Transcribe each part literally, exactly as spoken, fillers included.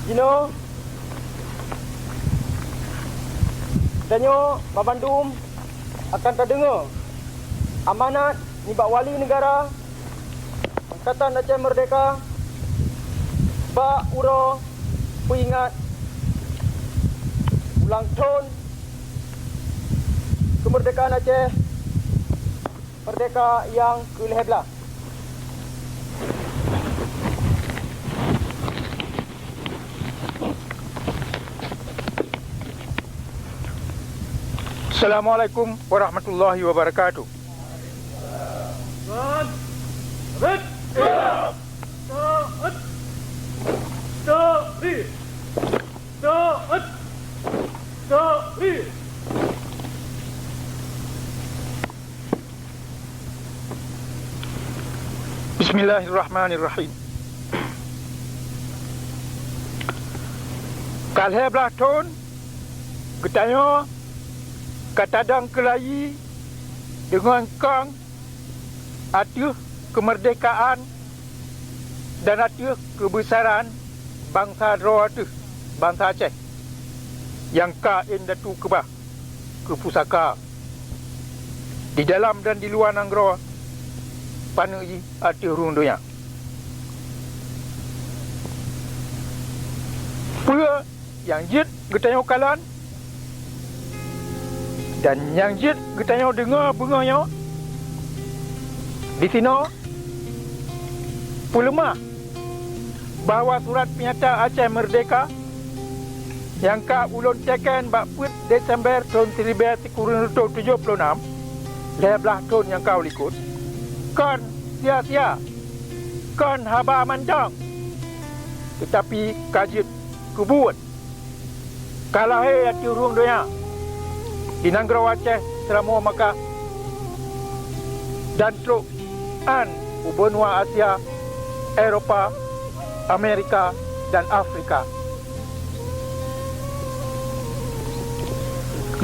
Jinoe, tanyoe banmandum akan tadeungoe amanat nibak Wali Negara Angkatan Aceh Merdeka bak uroe peuingat ulang thon keumeurdekaan Aceh Merdeka nyang keu lhèe blaih. Assalamualaikum warahmatullahi wabarakatuh. Bismillahirrahmanirrahim. Ka lhèe blaih thon geutanyoe ka tadong keulayi deungon kong ateueh keumeurdekaan dan ateueh keubeusaran bansa droe teuh, bansa Aceh, nyang ka indatu keubah keu pusaka di dalam dan di luwa nanggroe paneuk jih ateueh rhueng donya. Peue nyang jeuet geutanyoe kalon dan nyang jeuet geutanyoe deungoe beungoh nyoe disinoe peuleumah bahwa surat peunyata Aceh Merdeka nyang ka ulôn teken bak peuet Desember thon siribèe sikureueng reutôh tujoh ploh nam, lhèe blaih thon nyang ka u likot, kon sia-sia, kon haba mantong, teutapi ka jeuet keubuet. Ka lahé ateueh rhueng donya di nanggroe Aceh seuramoe Makkah dan trok án u beunua Asia, Eropa, Amerika, dan Afrika.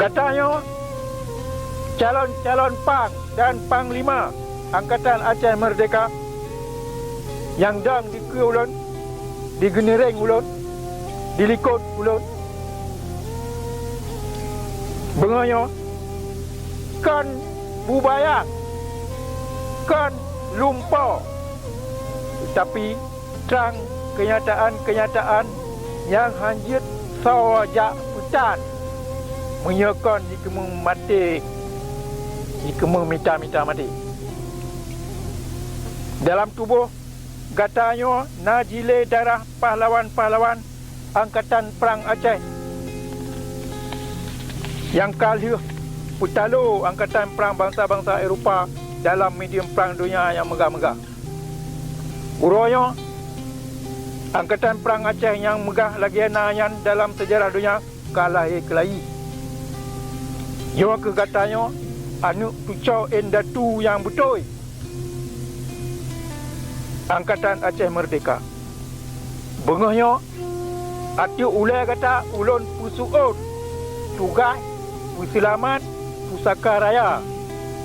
Gata nyoe calon-calon pang dan panglima Angkatan Aceh Merdeka nyang dong dikeue ulôn, di geuneureng ulôn, di likot ulôn. Beungoh nyoe kon bubayang, kon lumpoe, teutapi trang keunyataan-keunyataan nyang hán jeuet soe jak peutan, meunyoe kon jikeumeung maté, jikeumeung mita-mita maté. Dalam tuboh gata nyoe na jilée darah pahlawan-pahlawan Angkatan Prang Aceh nyang ka lheueh peutalo angkatan prang bansa-bansa Eropa dalam medium prang donya nyang meugah-meugah. Uroe nyoe, angkatan prang Aceh nyang meugah lagée na nyan dalam seujarah donya ka lahé keulayi. Nyoe keuh gata nyoe, aneuëk cucoe indatu nyang beutôi, Angkatan Aceh Merdeka. Beungoh nyoe, ateueh ulée gata ulôn peuseuôt tugaih peuseulamat pusaka raya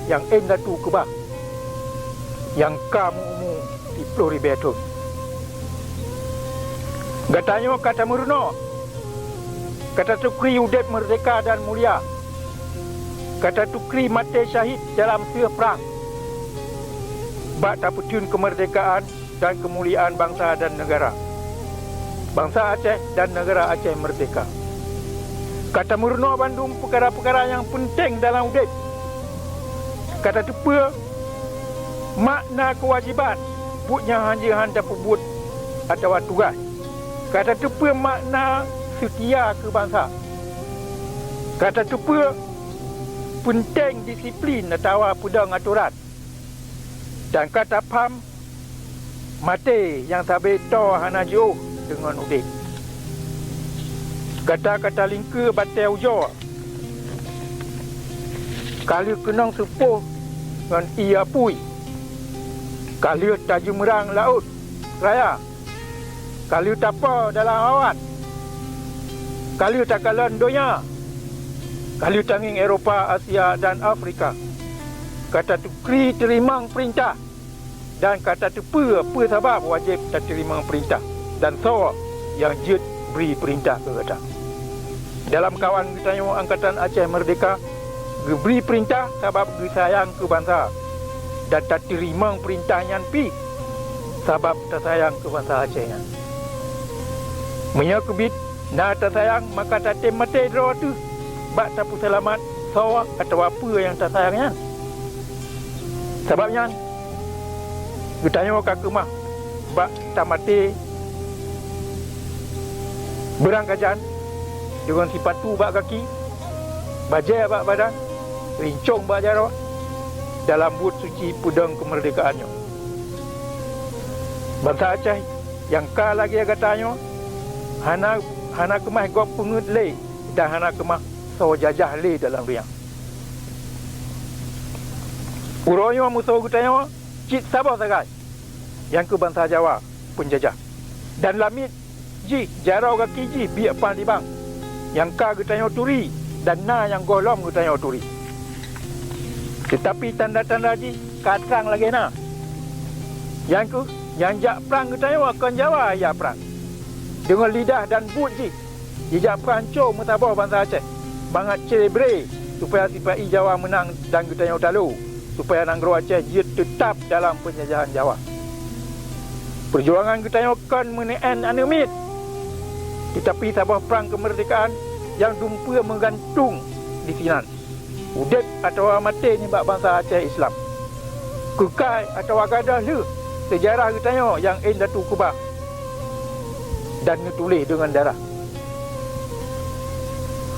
nyang indatu keubah, nyang ka meu-umu siploh ribée thon. Gata nyoe ka tameurunoe, ka tatukri udeb meurdehka dan mulia, ka tatukri maté syahid dalam seueh prang, bak tapeutheun keumeurdehkaan dan keumuliaan bansa dan neugara. Bansa Aceh dan neugara Aceh meurdehka. Ka tameurunoe bandum peukara-peukara nyang peunteng dalam udeb. Ka tateupeue makna keuwajéban buet nyang hana jeuet hán tapeubuet atawa tugaih. Ka tateupeue makna seutia keu bansa. Ka tateupeue peunteng disiplin atawa peudong atoran. Dan ka tapham maté nyang sabe toe hana jiôh deungon udeb. Gata ka talingkeue batée ujoe, ka lheueh keunong seupôh ngon ié apui, ka lheueh tajeumeurang laôt raya, ka lheueh tapoh dalam awan, ka lheueh takalon donya, ka lheueh tangieng Eropa, Asia, dan Afrika. Ka tatukri teurimong peurintah, dan ka tateupeue peue sabab wajéb tateurimong peurintah dan soe nyang jeuet bri peurintah keu gata. Dalam kawan geutanyoe Angkatan Aceh Meurdehka geubri peurintah sabab geusayang keu bansa, dan tateurimong peurintah nyan pih sabab tasayang keu bansa Aceh nyan. Meunyoe keubiet na tasayang, maka tatem maté droe teuh bak tapeuseulamat soe atawa peue nyang tasayang nyan. Sabab nyan, geutanyoe ka keumah bak tamaté beurangkajan, deungon sipatu bak gaki, bajée bak badan, rincong bak jaroe, dalam buet suci peudong keumeurdehkaan nyoe. Bansa Aceh nyang ka lagée gata nyoe hana, hana keumah gob peungeuet lé dan hana keumah soe jajah lé dalam donya. Uroe nyoe musoh geutanyoe cit saboh sagai, nyang keuh bansa Jawa peunjajah. Dan lamiet jih jaroe gaki jih biek pang tibang nyang ka geutanyoe turi dan na nyang gohlom geutanyoe turi. Teutapi tanda-tanda jih ka trang lagée na, nyang keuh nyang jak prang geutanyoe kon Jawa jak prang. Deungon lidah dan buet jih jijak peuhanco meusaboh bansa Aceh, mangat cre-bre supaya sipa-i Jawa meunang dan geutanyoe talo, supaya nanggroe Aceh jeuet teutab dalam peunjajahan Jawa. Peujuangan geutanyoe kon meuneu'en aneuëk miet, teutapi saboh prang keumeurdehkaan nyang dumpeue meugantung disinan. Udeb atawa maté nibak bansa Aceh Islam. Keukai atawa gadôh lheueh seujarah geutanyoe nyang indatu keubah dan neutuléh deungon darah.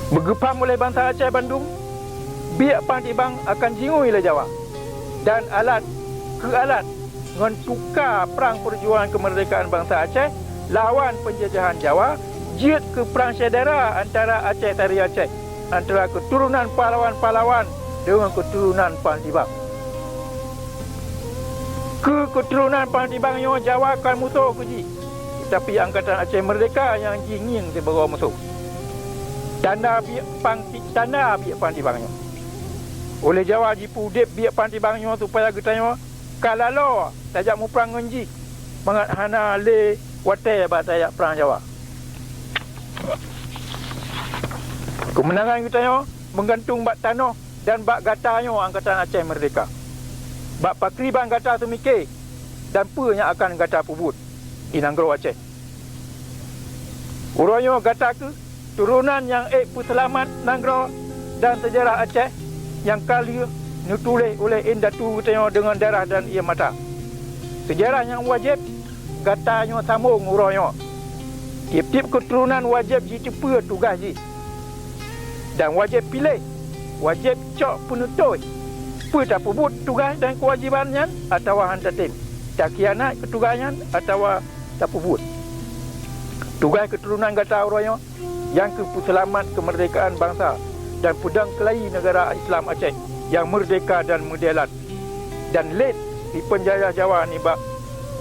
Beugeupaham oleh bansa Aceh bandum, biek pang tibang akan jingui lé Jawa, dan alat keu alat ngon tuka prang peujuangan keumeurdehkaan bansa Aceh lawan peunjajahan Jawa jeuet keu prang syedara antara Aceh Sari Aceh, antara keuturonan pahlawan-pahlawan deungon keuturonan pang tibang. Keu keuturonan pang tibang nyoe Jawa kon musoh keu jih, teutapi Angkatan Aceh Meurdehka nyang jingieng sibagoe musoh. Tanda biek pang ti-, tanda biek pang tibang nyoe. Oleh Jawa jipeuudeb biek pang tibang nyoe supaya geutanyoe ka laloe tajak muprang ngon jih, mangat hana lé watée bak tajak prang Jawa. Keumeunangan geutanyoe meugantung bak tanoh dan bak gata nyoe Angkatan Aceh Meurdehka. Bak pakriban gata seumiké dan peue nyang akan gata peubuet di nanggroe Aceh. Uroe nyoe gata kheueh turonan nyang ék peuseulamat nanggroe dan seujarah Aceh nyang ka lheueh neutuléh uleh indatu geutanyoe deungon darah dan ié mata. Seujarah nyang wajéb gata nyoe sambong uroe nyoe. Tieb-tieb keuturonan wajéb jiteupeue tugaih jih, dan wajéb piléh, wajéb cok peuneutôi, peue tapeubuet tugaih dan keuwajéban nyan atawa han tatem, takhianat keu tugaih nyan atawa tapeubuet. Tugaih keuturonan gata uroe nyoe nyang keuh peuseulamat keumeurdehkaan bansa dan peudong keulayi neugara Islam Aceh nyang meurdehka dan meudeulat dan lét dipeunjajah Jawa nibak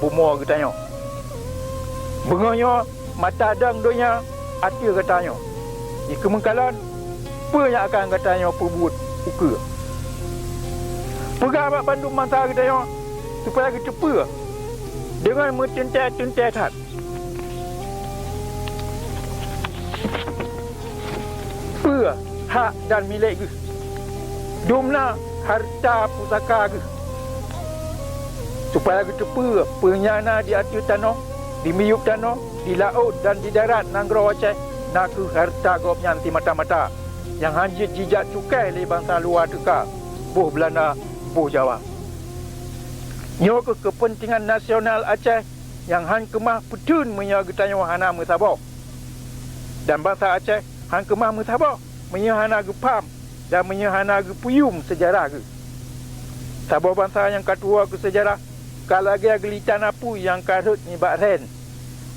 bumoe geutanyoe. Beungoh nyoe mata dong donya ateueh gata nyoe. Dikeumeukalon, peue nyang akan gata nyoe peubuet ukeue? Peugah bak bandum bansa geutanyoe supaya geuteupeue deungon meuteuntée-teuntée that peue hak dan milék geuh, dumna hareuta pusaka geuh, supaya geuteupeue peue nyang na di ateueh tanoh, di miyueb tanoh, di laôt dan di darat nanggroe Aceh na kheueh hareuta gobnyan simata-mata, nyang han jeuet jijak cukai lé bansa luwa teuka, boh Beulanda, boh Jawa. Nyoe kheueh keupeuntengan nasional Aceh nyang han keumah peutheun meunyoe geutanyoe hana meusaboh. Dan bansa Aceh han keumah meusaboh meunyoe hana geupaham dan meunyoe hana geupeuyuem seujarah geuh. Saboh bansa nyang ka tuwoe keu seujarah ka lagée geulitan apui nyang ka rhot nibak rhen,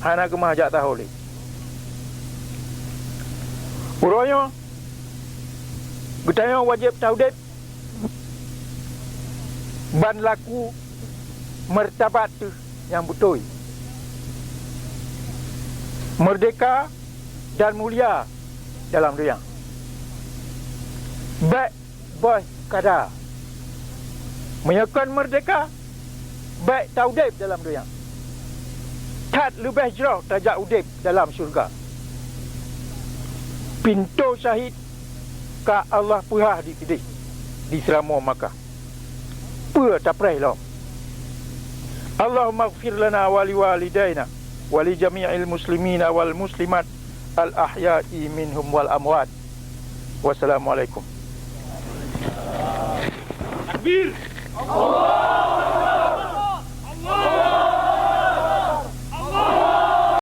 hana keumah jak sahoe lé. Uroe nyoe geutanyoe wajéb taudeb ban laku meurtabat teuh nyang beutôi, meurdehka dan mulia dalam donya. Bék boh kada. Meunyoe kon meurdehka, bék taudeb dalam donya. That leubeh jroh tajak udeb dalam syeuruga. Pintoe syahid ka Allah peuhah di sideh, di Seuramoe Makkah. Peue tapreh lom? Allahumma ighfir lana wa liwalidaina wa li jami'il muslimina wal muslimat al ahya'i minhum wal amwat. Wassalamualaikum. Takbir!